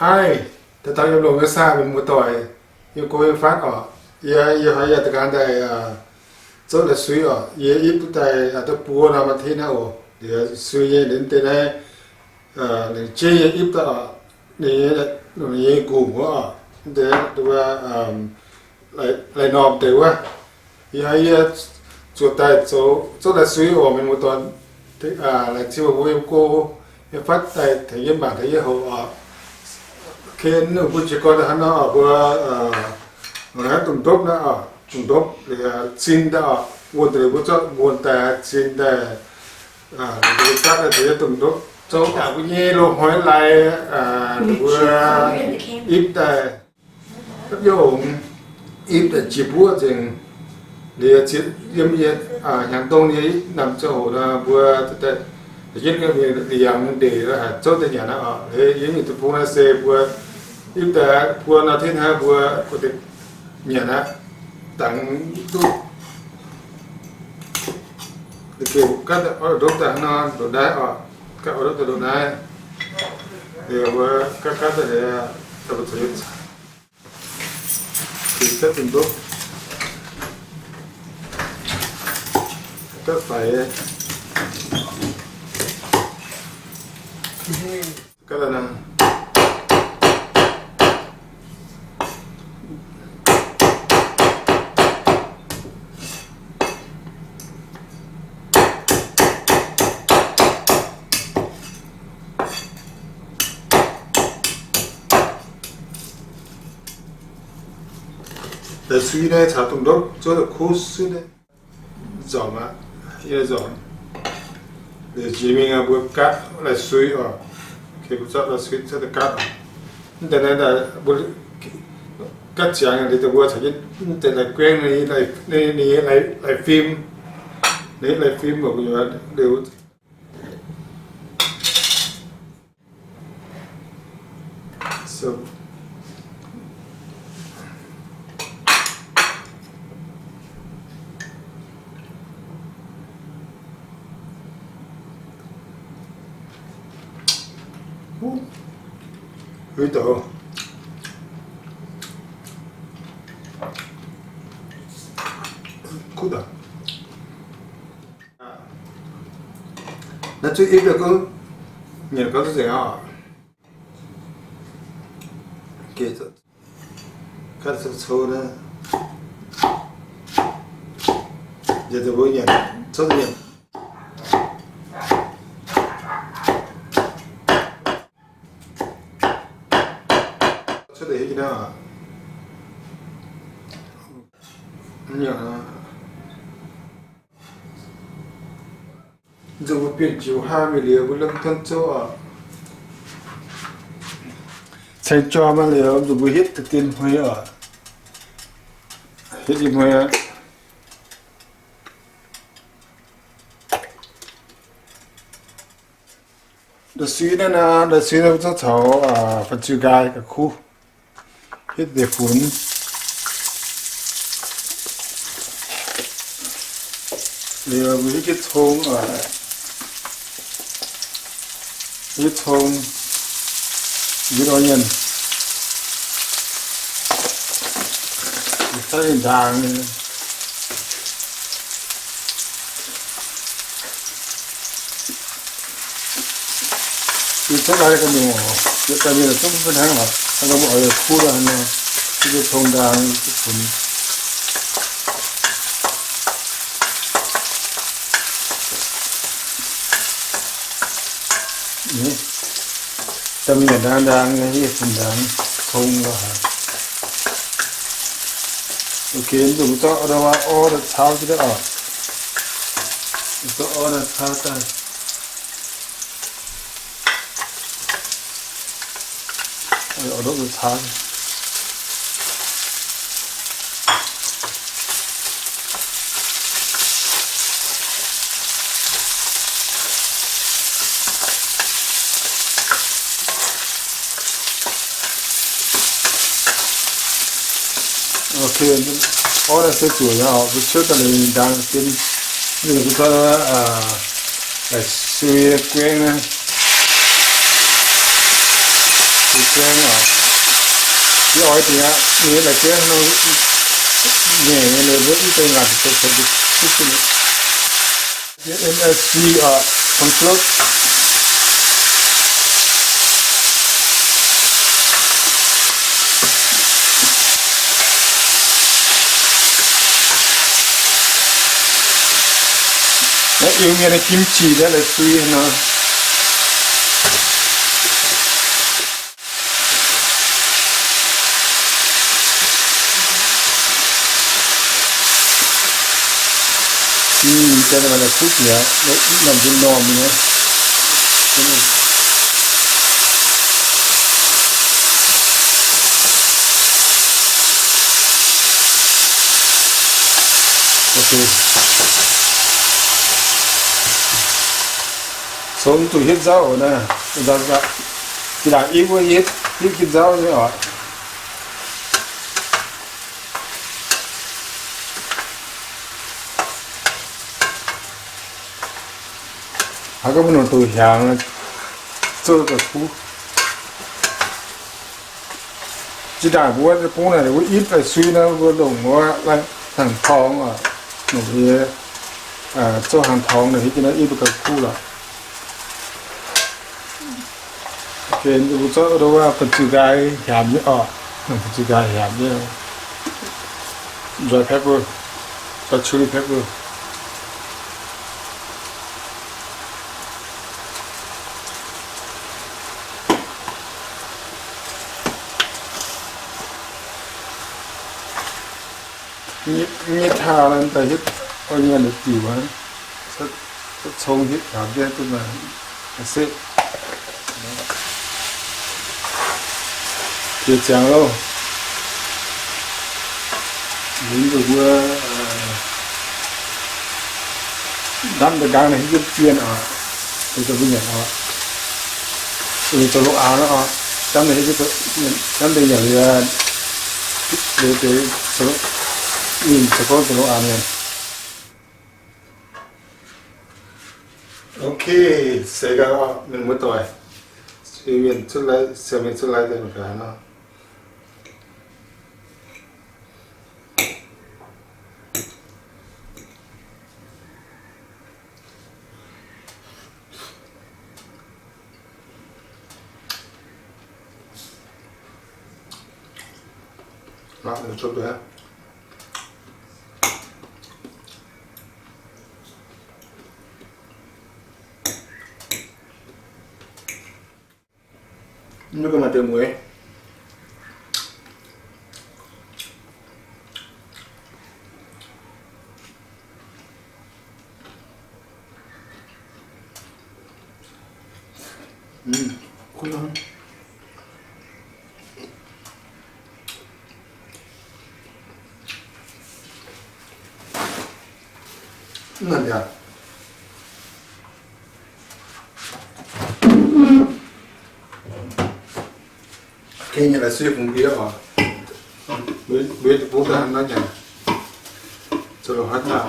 Aiv, da'dauh yiem longx nyei saah, mienh muoz-doic, yiem go yiem fatv oc. Yie, yie haiz yie da'nqaang daaih zouv lai-suiv oc. Yie ipv duqv daaih duqv buo norm aav tin aqv oc. Liuz suiv nyei liuz deix naaiv, lengc jeiv yie ipv daaih oc, ninh nyei, ninh nyei nqungc wuov oc, deix wuov, lai-normh deix wuov. Yie haiz yie zuqc daaih zoux, zouv lai-suiv oc, mienh muoz-doic, laengz zingh mbuo yiem go yiem fatv daaih tengx yie mangc tengx yie houc oc. Ken ninh mbuo jiez gorn daaih hnangv nor oc, mbuo mangc naaiv dongh ndopv naaiv oc, dongh ndopv liuz zin daaih oc, wuonh daaih liuz mbuo zorqv wuonh daaih zin daaih, mbuo gaatv daaih tengx yie dongh ndopv zouv. Mbuo nyei loz-hnoi lai, mbuo ipv daaih, gapv yongh, ipv daaih jiex buoqv nzengc. Liuz yiem hnyangx dongh nyei namx ziangh hoc nor, mbuo yietv mingh liangx mingh ndeic haaix zouv daaih nyanc aqv oc. Yie nyei deic-bung naaiv se mbuo ipv daaih buo norm aav tin hnangv, mbuo nyanc aqv, dangx duqv. Gaatv oix ndopv daaih hnangv nor, ndongc naaiv oc. Gaatv oix ndopv daaih ndongc naaiv. Liuz mbuo gaatv gaatv daaih liuz, mbuo zuqc gaatv dungx ndopv, gaatv faix, gaatv daaih nor. Da'suiv naaiv caux dongh ndopv zuov da'kuv suiv naaiv, nzormc aqv, yie nzormc. Liuz jiex mingh mbuo gaatv lai-suiv oc. Mbuo zorqv lai-suiv cuotv daaih gaatv oc. Mv deix naaiv mbuo gaatv ziangx liuz daaih mbuo caux jienv mv deix lai-guengv, ninh nyei lai-fim, ninh nyei lai-fim oc, mbuo liuz Huiv douz. Kuv daaih. Naaiv zuqc ipv daaih gorngv nyanc gorngv duqv nzengc oc. Gaatv cou-cou naaiv, yietc deix mbuo nyanc, cou nyanc. Cuotv deix hietv jienv naaiv oc. Nzunc mbuo bienh jiux haa mingh liuz, mbuo lemh donv zouv oc. Ceng jorm aqv liuz, nzunc mbuo hietv deix dien hmei oc. Hietv dien hmei aqv. Da'suiv naaiv nor, da'suiv naaiv mbuo zorqv caux fan-ziu nqaai ga'kuv, hietv deix funx. Liuz mbuo hietv jienv cong, hietv cong, yietv onion, caux ndaangc. Yie cuotv daaih ga'mingh oc, yietv daaih mingh zungv fai hnangv oc. Hnangv gorngv mbuo oix kuv daaih nor, yie cong ndaangc funx. Daaih mingh ndaangc ndaangc, yie funx ndaangc, cong lorqc haic. Ok, mv dungx zorqv orv daaih caux jienv oc. Zorqv orv daaih caux daaih. Ok, orv daaih se zuoqc nyei oc, mbuo ciouv daaih liuz ndaangc dien. Ninh mbuo zorqv daaih sui guengv naaiv, mbuo Jienv oc. Yie oix dingc aqv, ninh la'jienv nor, nyeic nyei, ninh mbuo i deix ngaanc zuqc duqv duqv duqv duqv. MSG oc, ผงชูรส. Naaiv Iu-Mienh nyei kimchi naaiv la'sui nor. Ih, deix maaih la'kuqv bieqc, norm-norm nyei. Congx zuqc hietv nzauv oc naaiv. Zinh ndaangc i wuov hietv, hietv nzauv nyei oc. Haaix gorngv mbuo nongc doqc hiaangx, zouv ga'kuv. Zinh ndaangc mbuo bungx naaic wuov ipv la'sui nor, mbuo longc wuov hnaangx torngx oc, longc nyei, zouv hnaangx torngx naaic hietv jienv naaiv ipv ga'kuv lorqc. Mbuo zorqv wuov banh zuqc nqaai hiaamx nyei oc, banh zuqc nqaai hiaamx nyei, nzoih pepper, nzoih chili pepper. Nyei taux daaih hietv oix nyanc diuc aqv, cong hietv taux jienv duqv naaic se. Jiex ziangx loh. Mbuo hnamv daaih nqaang naaiv hietv zien oc, mbuo nyanc oc, zoux lungh aanx oc, hnamv daaih nyanc liuz, ninh zoux gorngv zoux lungh aanx mienh. Ok, seix gaax oc mienh muoz-doic, mienh cuotv lai, siou mienh cuotv lai deix mangc gaax nor. Mv maaih deix mueiz. Gengh nyanc la'sui fungx mbie oc. Mbuo deic-bung daaih hnangv naaiv nyanc, zoux longc haaix dauh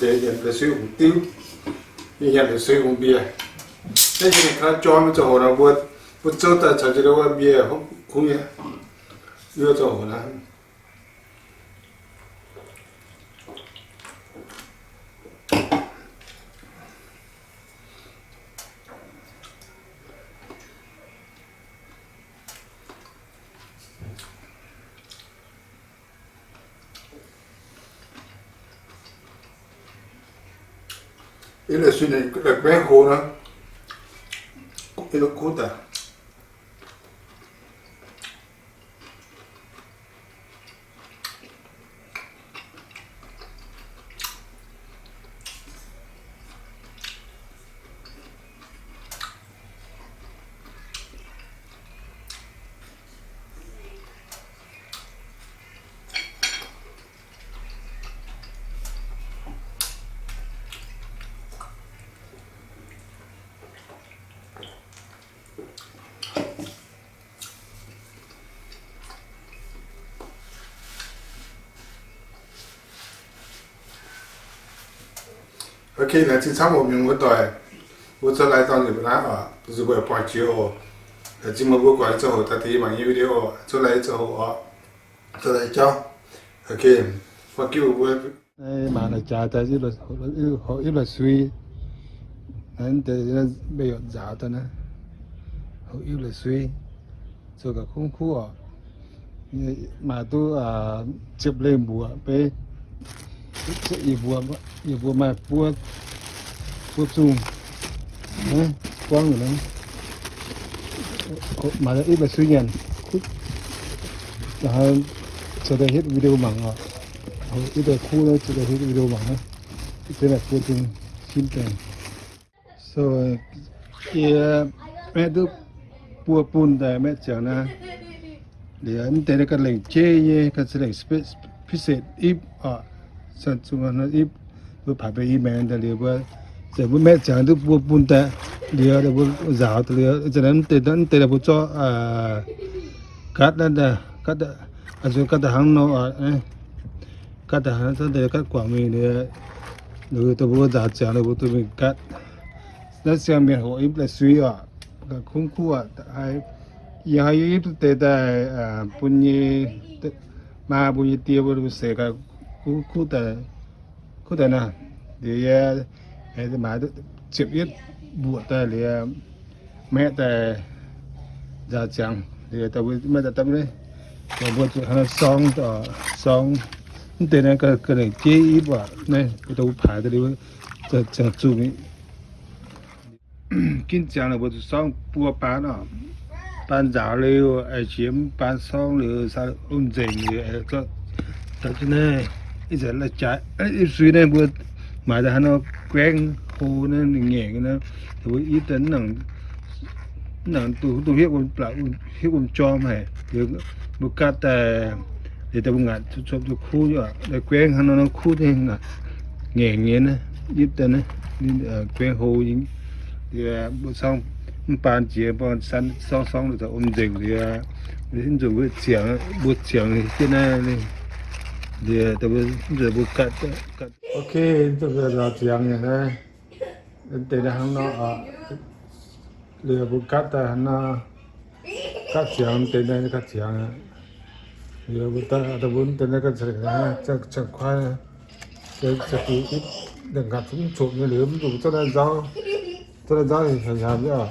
deix nyanc la'sui fungx diuv, nyanc la'sui fungx mbie. Naaiv yie ga'naaiv jorm zoux hoc nor, mbuo, mbuo zouv daaih caux jienv wuov mbie kungx nyei, yie zoux hoc naaiv. Ih la'sui naaic la'guaih hlo nor, ih la'kuqv daaih. Ok, laengz zingh camv oc mienh muoz-doic. Mbuo cuotv lai dorngh nzengc mbuo naaiv oc, zuqc mbuo buangh jiex oc. Laengz zingh meih mbuo guangc zoux hoc daaih tengx yie mangc nyei video oc. Cuotv laaix zoux hoc oc. Cuotv laaix jauv. Ok, fuck you mbuo. Mangc naaic jaax daaih horpc ipv la'sui. Naaiv deix mbeih nzaaux daaih naaiv, horpc ipv la'sui, zoux ga'kuv kuv oc. Maaih duqv ziepc lengh mbuoqc beiv. Yie mbuo, yie mbuo maaih buo, buo zungh, buangv nyei. Maaih ipv la'sui nyanc. Zoux daaih hietv video mangc oc. Ipv daaih kuv, zoux daaih hietv video mangc naaiv. Deix naaic buo zungh sin daaih. So, yie maeqv duqv buo bun daaih maeqv ziangx naaiv. Liuz mv deix naaiv ga'lengc jeiv nyei, ga'lengc พิเศษ ipv oc. Ipv, mbuo paaix beiv i maengx daaih liuz mbuo, mbuo maeqv ziangx duqv buo bun daaih liuz, mbuo nzaaux daaih liuz, mv deix, mv deix mbuo zorqv gatv, gatv, gatv daaih hnangv nor oc. Gatv daaih hnangv nor, gatv guangc mingh liuz, liuz dongh mbuo nzaaux ziangx liuz mbuo duqv mingh gatv. Naaiv siang-mienh hoqc ipv la'sui oc, ga'kuv kuv oc. Yie hnoi yie ipv duqv deix daaih bun nyei maa, bun nyei die mbuo seix ga'kuv kuv daaih, kuv daaih naaiv. Liuz yie maaih ziepc yietv mbuoqc daaih liuz, maeqv daaih nzaaux ziangx liuz, maeqv daaih dapv, mbuo zuqc hnangv nor sorng, sorng. Mv deix naaiv ga'lengc jeiv ipv oc. Naaiv dongh mbuo paaix daaih liuz, ziangh zungh ginv ziangx naaic mbuo zuqc sorng buo baan oc. Baan nzaaux liuz, aengx jiex mv baan sorng liuz, sa mv nzengc liuz, dapv jienv naaiv, ih zanc lai-jaaix, ipv sui naaiv mbuo maaiz daaih hnangv nor guaengv hlo naaiv, ninh ngaengc naaiv, mbuo ipv daaih mv nangc duqv, duqv hietv wuom jorm haic. Liuz mbuo gatv daaih, liuz daaih mbuo ngaatc cuotv duqv kuv, guaengv hnangv nor kuv nyei, ngaengc nyei naaiv, ipv daaih naaiv, guaengv hlo nyei. Liuz mbuo sorng mv baan jiex, mv baan sorng sorng liuz daaih wuom nzengc liuz, mv zuqc mbuo ziangx, mbuo ziangx jienv naaiv, liuz mv zuqc mbuo gatv, gatv. Ok, mv zuqc mbuo nzaaux ziangx nyei naaiv, deix naaiv hnangv nor oc. Liuz mbuo gatv daaih hnangv nor, gatv ziangx deix naaiv gatv ziangx. Liuz mbuo daaih mbuo deix naaiv gatv ziangx, ziangx kuaaiv, ziangx ipv, daaih nqaatc mv copc nyei liuz mv zuqc zorqv naaiv nzauv, zorqv naaiv nzauv hnyangx nyei oc.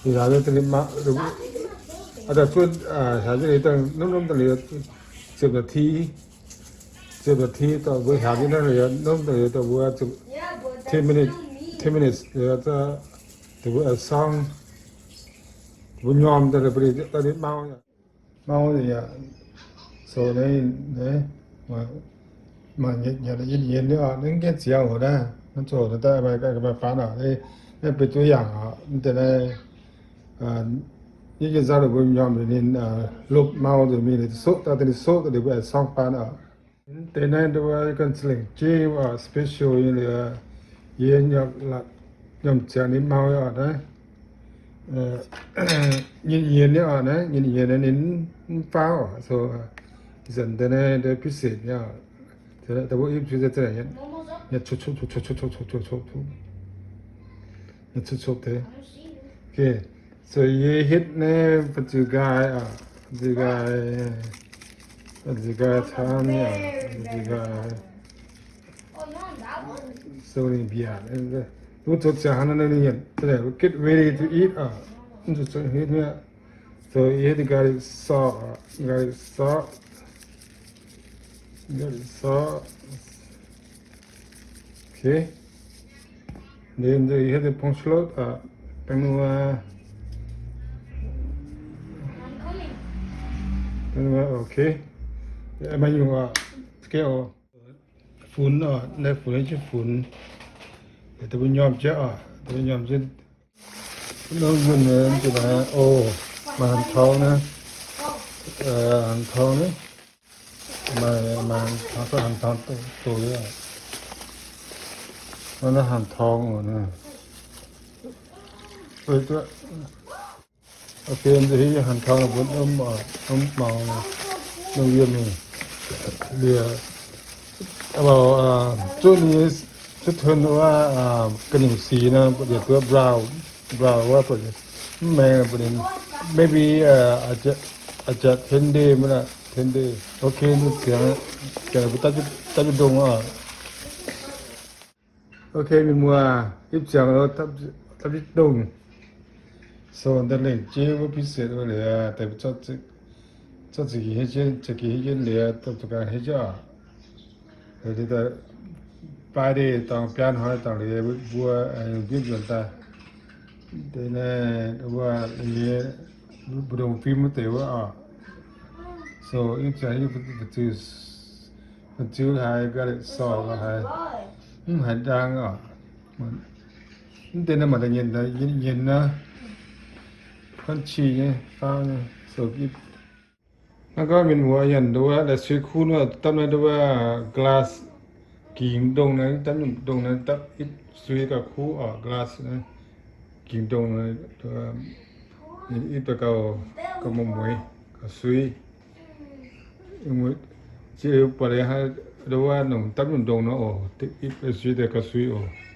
Hnyangx nyei daaih mv, daaih zuov hnyangx nyei daaih nunv nunv daaih liuz, ziepc นาที, ziepc นาที daaih mbuo hnyangx nyei naaiv liuz nunv daaih liuz daaih mbuo ten minutes, ten minutes liuz daaih mbuo sorng, mbuo nyorm daaih liuz mbuo daaih mauv, mauv yaac zoux naaiv, mangc yietc nyienx nyei oc, naaiv gaengh ziangx hoc naaiv, naaiv zoux naaiv daaih maaih baan oc, naaiv benx ตัวอย่าง oc, mv deix naaiv, yie nzauh ninh mbuo nyorm ninh lopv mauh nzunc mingh, ninh soqv daaih, ninh soqv daaih liuz mbuo aengx sorng baan oc. Deix naaiv nduov ganh za'lengc jeiv oc, special nyei liuz, yie nyorm ziangx ninh mauh oc naaiv. Nyinh yienx nyei oc naaiv, nyinh yienx naaiv ninh mv faauv oc, so ih zanc deix naaiv deix พิเศษ nyei oc. Deix mbuo ipv zuiz za'lengc nyei, nyei copv copv deix. Ok, so yie hitv naaiv ba'nziu nqaai oc, ba'nziu nqaai, ba'nziu nqaai camv nyei oc, ba'nziu nqaai. So ninh mbiaauc, mbuo zoux ziangx hnangv naaiv ninh, get ready to eat oc. Mv zuqc zoux hitv mi'aqv. So yie hitv garlic salt oc, garlic salt, garlic salt. Ok. Liuz yie hitv deix ผงชูรส oc, baeng nua. Baeng nua, ok. Maaih nyungc oc, za'gengh oc. Funx oc, naaiv funx, naaiv jienv funx. Deix mbuo nyorm jienv oc, deix mbuo nyorm jienv. Nor mbuo nzuonx naaiv, o, maaih hanx torngv naaiv, hanx torngv naaiv, maaih, maaih hanx torngv, hanx torngv doz, doz nyei. Naaiv, naaiv hanx torngv oc, naaiv. Ok, mv hiuv hanx torngv mbuo mv, mv maux, mv yiem mingh. Liuz, zuqv ninh, zuqv tuen wuov ga'nyiec sic nor, mbu'ziex duqv brown, brown wuov, mbu'ziex Mv maengx bun ninh, maybe, uh, อาจจะ อาจจะ ten day maiv naaic, ten day. Okay, mbuo ziangx, ziangx mbuo dapv jienv ndongh oc. Okay, mienh muoz, ipv ziangx dapv jienv ndongh. So, daaih lengc jeiv wuov พิเศษ wuov liuz, deix zorqv za'gengh hei jienv, za'gengh hei jienv liuz, daaih zuqc ganh hei jienv oc. Friday dangh biaa hnoi dangh liuz mbuo, mbuo njuonx daaih. Deix naaiv wuov, mbu'ndongx fim wuov deix wuov oc. So, ipv ziangx nyei fu'ziux, fu'ziux haiz, garlic salt haiz, mv haiz ndaang oc. Mv deix naaiv maaih deix nyienz, nyienz naaiv, crunchy nyei, faauv nyei. So, ipv Naaiv gorngv mienh muoz yienh nduov, la'sui kuv nor, dapv naaiv nduov glass, gingx ndongh naaiv, dapv nyungc ndongh naaiv, dapv ipv sui gauh kuv oc, glass naaiv, gingx ndongh naaiv, ipv daaih gauh, gauh mueiz, gauh sui. Ziouc buatc liuz nduov nongc dapv nyungc ndongh nor oc, ipv sui daaih gauh sui oc.